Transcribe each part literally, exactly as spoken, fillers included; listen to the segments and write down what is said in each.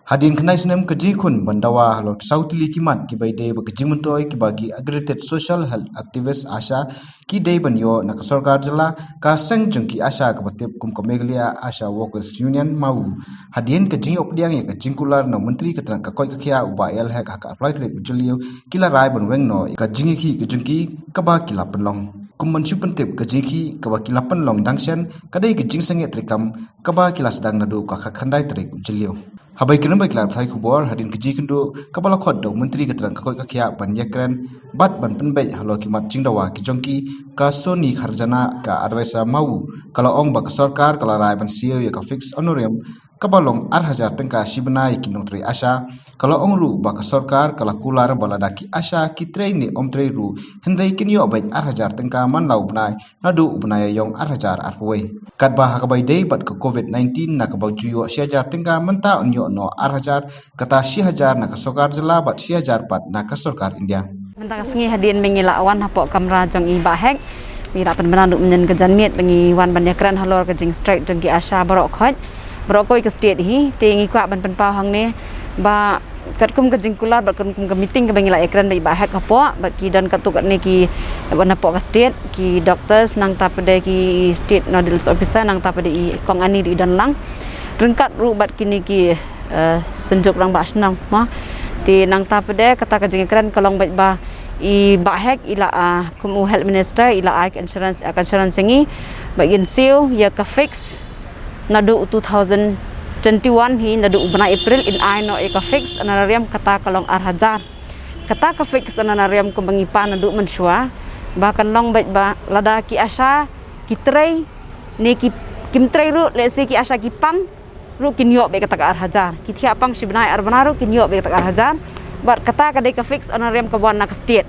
Hadien khyndai snem ka jingkhun ban dawa halor ki saw tylli ki mat kiba ïadei bad ka jingmyntoi kiba ki Accredited Social Health Activist, ASHA, ki dei ban ïoh na ka sorkar jylla, ka seng jong ki ASHA kaba tip kum ka Meghalaya ASHA Workers Union, MAWU. Hadien ka jingïoh pdiang ïa ka jingkular na u Myntri ka tnat ka koit ka khiah u Bah A L Hek ha ka arphew lai tarik u Jylliew, ki la rai ban weng noh ïa ka jingïakhih ka jong ki kaba ki la pynlong. Kum ban shu pyntip, ka jingïakhih kaba ki la pynlong dang shen ka dei ka jingsangeh treikam kaba ki la sdang naduh ka khatkhyndai tarik u Jylliew. Haba ïakren bad ki lad pathai khubor hadien ka jingïakynduh kaba la khot da u Myntri ka tnat ka koit ka khiah ban ïakren bad ban pynbeit halor ki mat jingdawa ki jong ki, ka Sony Kharjana, ka advisor MAWU, ka la ong ba ka sorkar ka la rai ban siew ïa ka fixed honorarium kaba long ar hajar tyngka shi bnai ïa ki nongtrei ASHA. Ka la ong ruh ba ka sorkar ka la kular ba lada ki ASHA ki trei ne ym trei ruh, hynrei kin ïoh beit ar hajar tyngka man la u bnai naduh u bnai Ïaïong ar hajar arphew wei. Katba ha kaba ïadei bad ka Covid nineteen, na kaba ju ïoh shi hajar tyngka, mynta yn ïoh noh ar hajar, kata shi hajar na ka sorkar jylla bad shi hajar pat na ka sorkar India. Mynta ka sngi hadien ba ngi la wan hapoh kamra jong i Bah Hek, ngi la pynbna naduh mynhynnin ka janmiet ba ngi wan ban ïakren halor ka jingstrike jong ki ASHA baroh khoit, baroh kawei ka state hi. Te ngi kwah ban pynpaw hangne ba katkum ka jingkular bad katkum ka meeting kaba ngi la ïakren bad i Bah Hek hapoh, bad ki don katto katne ki wan hapoh ka state, ki doctors, nangta pat de ki state nodal officer, nangta pat de i Kong Ani ruh i don lang, ryngkat ruh bad kine ki, eh, synjuk rangbah shnong mo. Te nangta pat de kata ka jingïakren ka long beit ba i Bah Hek i la, ah, kum u health minister i la ai ka assurance, ah, ka assurance ïa ngi ba kin siew ïa ka fix naduh u two thousand twenty-one hi, naduh u bnai April yn ai noh ïa ka fix honorarium, kata ka long ar hajar. Kata ka fix honorarium kumba ngi pan naduh mynshuwa ba kan long beit ba lada ki ASHA ki trei ne ki, kim trei ruh, lehse ki ASHA ki pang ruh kin ïoh beit kata ka ar hajar. Ki thiah pang shi bnai ar bnai ruh kin ïoh beit kata ka ar hajar. Bad kata ka dei ka fix honorarium kaba wan na ka state.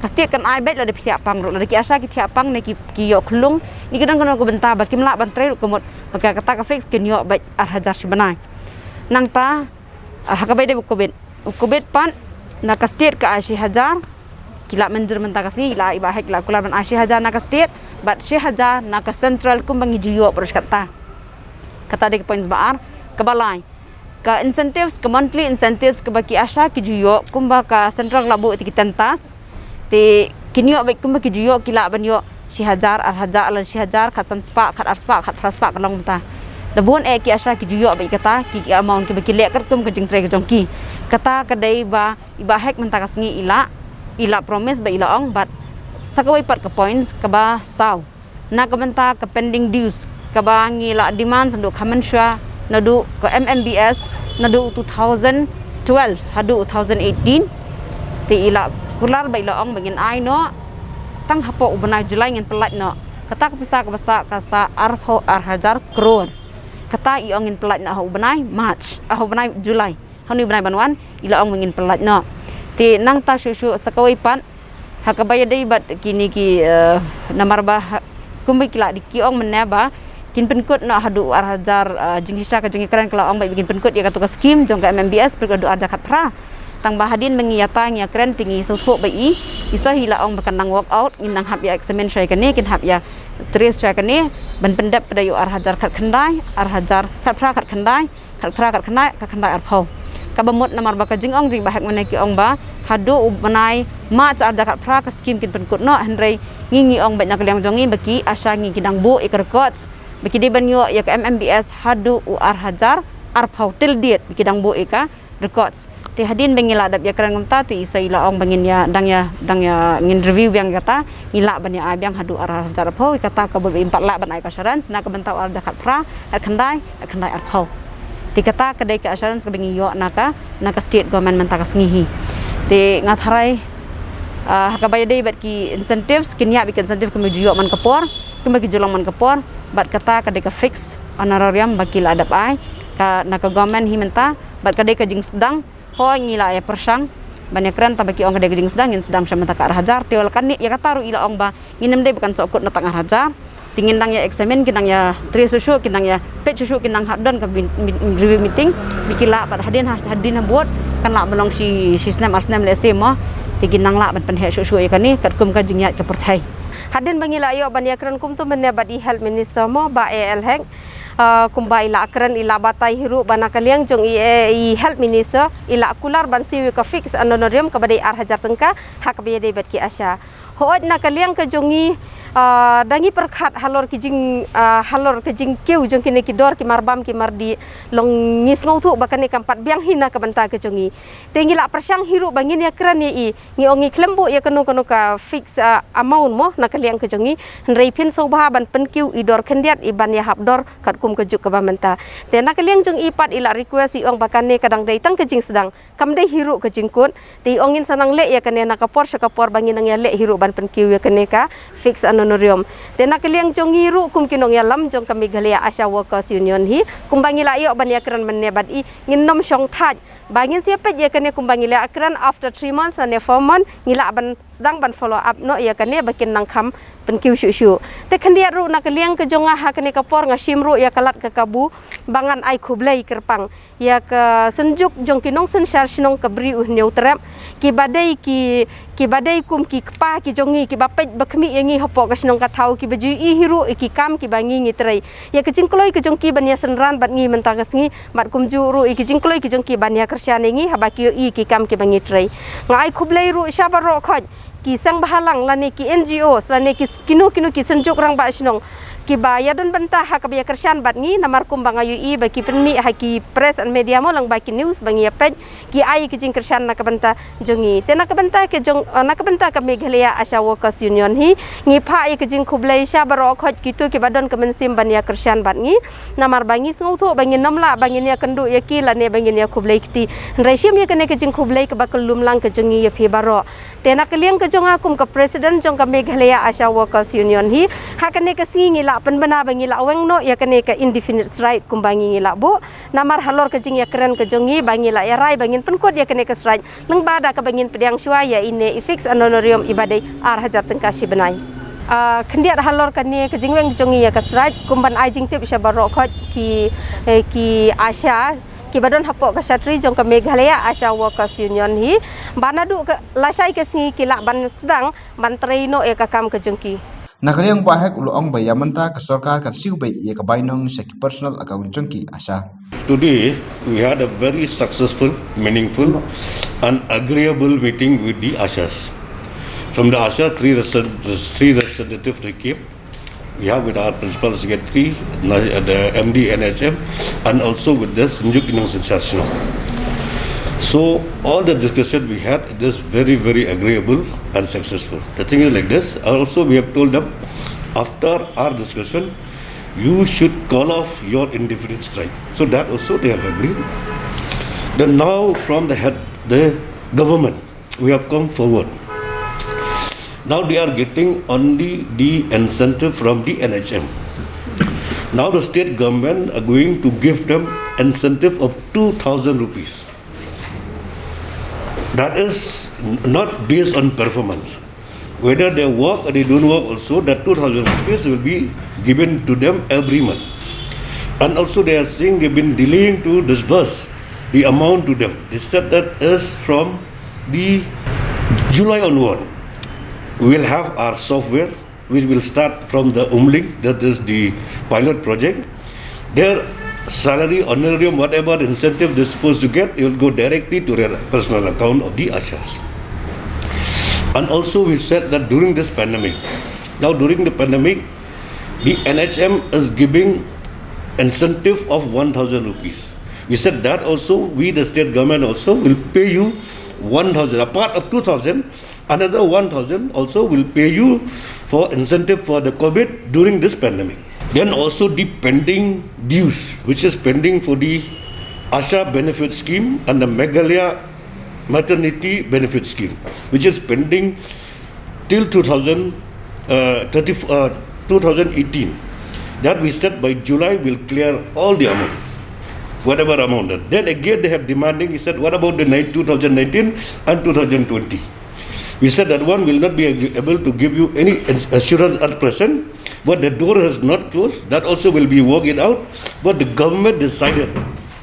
Ka state kan ai beit lada phi thiah pang ruh, lada ki ASHA ki thiah pang ne ki, ki ïoh khlung, ne ki don kano ka bynta ba kim lah ban trei ruh, ka mut ba ka, kata ka fix kin ïoh beit ar hajar shi bnai. Nangta, ah, ha kaba ïadei bad u Covid, u Covid pat na ka state ka ai shi hajar, ki la mynjur mynta ka sngi, ki la, i Bah Hek i la kular ban ai shi hajar na ka state bad shi hajar na ka central kumba ngi ju ïoh baroh shi katta. Kata dei ka points ba ar. Kaba lai, ka incentives, ka monthly incentives kaba ki ASHA ki ju ïoh, kumba ka central ka la buh ïa ki tentas, te kin ïoh beit kumba ki ju ïoh, ki lah ban ïoh shi hajar, ar hajar, lane shi hajar, khatsan spah, khatar spah, khatphra spah, ka long mynta. Da bun eh ki ASHA ki ju ïoh beit kata, ki, ki amount kiba ki leh katkum ka jingtrei ka jong ki. Kata ka dei ba i Bah Hek mynta ka sngi i la, i la promise bad i la ong, bad sa kawei pat ka points kaba saw, na ka bynta ka pending dues kaba ngi la demand naduh kha mynshuwa, naduh ka M M B S, naduh u two thousand twelve haduh u two thousand eighteen. Te i la kular bad i la ong ba ngin ai noh tang hapoh u bnai July, ngin pyllait noh. Kata ka pisa kaba sah ka sah arphew ar hajar klur. Kata i ong ngin pyllait noh ha u bnai March, ah, ha u bnai July. Hangne u bnai ban wan i la ong ba ngin pyllait noh. Te nangta shuh shuh sa kawei pat, ha kaba ïadei bad kine ki, eh, namar ba ha, kumba ki la dei ki ong mynne ba kin pynkut noh haduh ar hajar, eh, jingshisha ka jingïakren ka la ong ba kin pynkut ïa kato ka scheme jong ka M M B S pynkut haduh ar hajar khatphra. Tang ba hadien ba ngi ïatai ngi ïakren te ngi sngewthuh ba i, i sa hi la ong ba kan nang work out, ngin nang hap ïa examine shuwa ïa kane, kin hap ïa trace shuwa ïa kane ban pyndep pat da ïa u ar hajar khatkhyndai, ar hajar khatphra khatkhyndai, khatphra khatkhyndai, khatkhyndai arphew. Kaba mut namar ba ka jingong jong i Bah Hek mynne ki ong ba haduh u bnai March ar hajar khatphra ka scheme kin pynkut noh, hynrei ngi ngi ong beit na ka liang jong ngi ba ki ASHA ngi ki dang buh ïa ka records ba ki dei ban ïoh ïa ka M M B S haduh u ar hajar arphew, till date ba ki dang buh ïa ka records. Te hadien ba ngi la dep ïakren kumta te i sa i la ong ba ngin ïa dang ïa, dang ïa ngin review biang ïa kata, ngi lah ban ïa ai biang haduh ar hajar arphew, ïa kata ka bud ba im pat lah ban ai ka assurance na ka bynta u ar hajar khatphra, khatkhyndai, khatkhyndai arphew. Te kata ka dei ka assurance kaba ngi ïoh na ka, na ka state government mynta ka sngi hi. Te nga tharai, ah, ha kaba ïadei bad ki incentives, kin ïa bad ki incentive kumba ju ïoh man ka por, kumba ki ju long man ka por, bad kata ka dei ka fix honorarium ba ki la dep ai ka na ka government hi mynta, bad ka dei ka jingsdang. Hooid ngi la ïa pyrshang ban ïakren, tang ba ki ong ka dei ka jingsdang, ngin sdang sha mynta ka ar hajar. Te wat la kane ïa kata ruh i la ong ba ngin ym dei ba kan shu kut na tang ar hajar. Te ngin dang ïa examine, kin dang ïa trace shuh shuh, kin dang ïa peit shuh shuh, kin dang hap don ka mi-, mi-, review meeting ba ki lah bad hadien ha-, hadien habud kan lah ban long shi, shi snem ar snem lehse mo. Te kin dang lah ban pynheh shuh shuh ïa kane katkum ka jingïaid ka pyrthei. Hadien ba ngi la ïoh ban ïakren kumto mynne bad i Health Minister mo, Bah A L Hek, Ah, kumba i la kren, i la batai hi ruh ba na ka liang jong i, eh, i Health Minister i la kular ban siew ïa ka fixed honorarium kaba dei ar hajar tyngka ha kaba ïadei bad ki ASHA. Hooid, na ka liang ka jong i, ah, da ngi pyrkhat halor ki jing, ah, halor ka jingkiew jong kine ki dor ki marbam ki mardih, long ngi sngewthuh ba kane kam pat biang hi na ka bynta ka jong i. Te ngi la pyrshang hi ruh ba ngin ïa kren ïa i, ngi ong ngi khlem buh ïa kano kano ka fix, ah, amount mo na ka liang ka jong i, hynrei phin sngewbha ban pynkiew i dor khyndiat i ban ïa hap dor katkum ka juk kaba mynta. Te na ka liang jong i pat i la request, i ong ba kane ka dang dei tang ka jingsdang, kam dei hi ruh ka jingkut. Te i ong ngin sa nang leh ïa kane na ka por sha ka por ba ngin nang ïa leh hi ruh ban pynkiew ïa kane ka fixed honorarium. Te na ka liang jong i ruh kum ki nongïalam jong ka Meghalaya ASHA Workers Union hi, kumba ngi la ïoh ban ïa kren mynne bad i, ngin nym shong thait ba ngin sa ïa peit ïa kane kumba ngi la kren after three months lane four months, ngi lah ban sdang ban follow up noh ïa kane ba kin nang kham pynkiew shuh shuh. Te khyndiat ruh na ka liang ka jong nga ha kane ka por nga shim ruh ïa ka lad ka kabu ba ngan ai khublei kyrpang ïa ka synjuk jong ki nongsynshar shnong ka Bri U Hynñiewtrep, kiba dei ki, kiba dei kum ki kpa ki jong ngi, kiba peit ba khmih ïa ngi hapoh ka shnong ka thaw, kiba ju ïohi hi ruh ïa ki kam kiba ngi ngi trei. Ïa ka jingkloi ka jong ki ban ïa synran bad ngi mynta ka sngi, bad kumjuh ruh ïa ka jingkloi ka jong ki ban ïa kyrshan ïa ngi haba ki ïohi ki kam kiba ngi trei. Nga ai khublei ruh sha baroh khoit ki seng bhalang lane ki N G Os lane ki, kino kino ki synjuk rangbah shnong kiba ïa don bynta ha kaba ïa kyrshan bad ngi, namar kumba nga ïohi ba ki pynmih ha ki press and media mo lang ba ki news ba ngi ïa peit, ki ai ki jingkyrshan na ka bynta jong ngi. Te na ka bynta ka jong, eh, na ka bynta ka Meghalaya ASHA Workers Union hi, ngi phah ïa ka jingkhublei sha baroh khoit kito kiba don ka mynsiem ban ïa kyrshan bad ngi. Namar ba ngi sngewthuh ba ngin nym lah ba ngin ïa kynduh ïa ki lane ba ngin ïa khublei kti. Hynrei shim ïa kane ka jingkhublei kaba kyllum lang ka jong ngi ïa phi baroh. Te na ka liang ka jong nga kum ka President jong ka Meghalaya ASHA Workers Union hi, ha kane ka sngi ngi lah pynbna ba ngi lah weng noh ïa kane ka indefinite strike kumba ngi ngi lah buh. Namar halor ka jingïakren ka jong ngi ba ngi lah ïa rai ba ngin pynkut ïa kane ka strike lyngba da kaba ngin pdiang shuwa ïa ine i fixed honorarium iba dei ar hajar tyngka shi bnai. Ah, khyndiat halor kane ka jingweng jong ngi ïa ka strike, kum ban ai jingtip sha baroh khoit ki, eh, ki ASHA kiba don hapoh ka shatri jong ka Meghalaya ASHA Workers Union hi, ba naduh ka lashai ka sngi ki lah ban sdang ban trei noh ïa ka kam ka jong ki. Na ka liang Bah Hek u la ong ba ïa mynta ka sorkar kan siew beit ïa ka bainong sha ki personal account jong ki ASHA. Today, we had a very successful, meaningful, and agreeable meeting with the ASHAs. From the ASHA, three represent-, three representatives they came. We have with our principal secretary, na-, the M D N H M, and also with the Synjuk Nongshong Shnong. So all the discussion we had, it is very, very agreeable and successful. The thing is like this. Also, we have told them after our discussion, you should call off your indefinite strike. So that also they have agreed. Then now from the head, the government, we have come forward. Now they are getting only the incentive from the N H M. Now the state government are going to give them incentive of two thousand rupees. That is not based on performance. Whether they work or they don't work also, that two thousand rupees will be given to them every month. And also they are saying they've been delaying to disburse the amount to them. They said that is from the July onward, we will have our software, which will start from the Umling, that is the pilot project. Their salary, honorarium, whatever incentive they're supposed to get, it will go directly to their personal account of the ASHAs. And also we said that during this pandemic, now during the pandemic, the N H M is giving incentive of one thousand rupees. We said that also, we, the state government also will pay you one thousand, a part of two thousand, another one thousand also will pay you for incentive for the COVID during this pandemic. Then also the pending dues, which is pending for the ASHA benefit scheme and the Meghalaya maternity benefit scheme, which is pending till two thousand, uh, thirty, uh, two thousand eighteen. That we said by July we'll clear all the amount, whatever amount. Then again they have demanding, he said, "What about the nine-, two thousand nineteen and two thousand twenty?" We said that one will not be ag-, able to give you any ins-, assurance at present, but the door has not closed. That also will be worked it out. But the government decided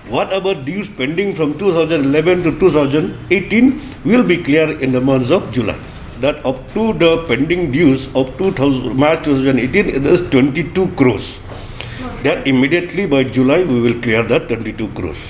whatever dues pending from two thousand eleven to two thousand eighteen will be clear in the months of July. That up to the pending dues of two thousand, March two thousand eighteen, it is twenty-two crores. That immediately by July we will clear that twenty-two crores.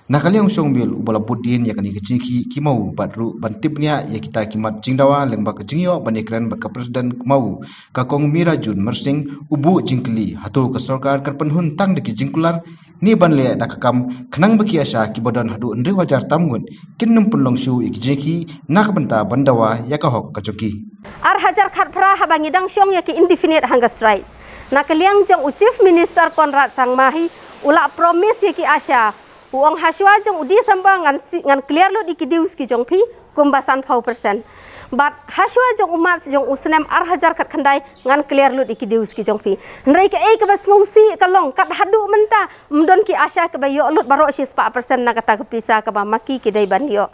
Na ka liang u Shong Bill uba la bud dien ïa kane ka jingkhih ki maw bad ruh ban tip bniah ïa kita ki mat jingdawa lyngba ka jingïoh ban ïakren bad ka president ka maw ka Kong Mira Jun Mersing u buh jingkylli hato ka sorkar kan pynhun tang da ki jingkular ne ban leh da ka kam khnang ba ki ASHA kiba don haduh hynriew hajar tam ngut kin nym pynlong shuh ïa ki jingkhih na ka bynta ban dawa ïa ka hok ka jong ki. Ar hajar khatphra haba ngi dang shong ïa ki indefinite hunger strike, na ka liang jong u Chief Minister Conrad Sangma hi u la promise ïa ki ASHA, u ong hashwa jong u December ngan si, ngan clear lut ïa ki dues ki jong phi kumba sanphew percent. Bad hashwa jong u March jong u snem ar hajar khatkhyndai ngan clear lut ïa ki dues ki jong phi. Hynrei kaei kaba sngewsih ka long kat haduh mynta ym don ki ASHA kiba ïoh lut baroh shispah percent na kata ka pisa kaba ma ki ki dei ban ïoh.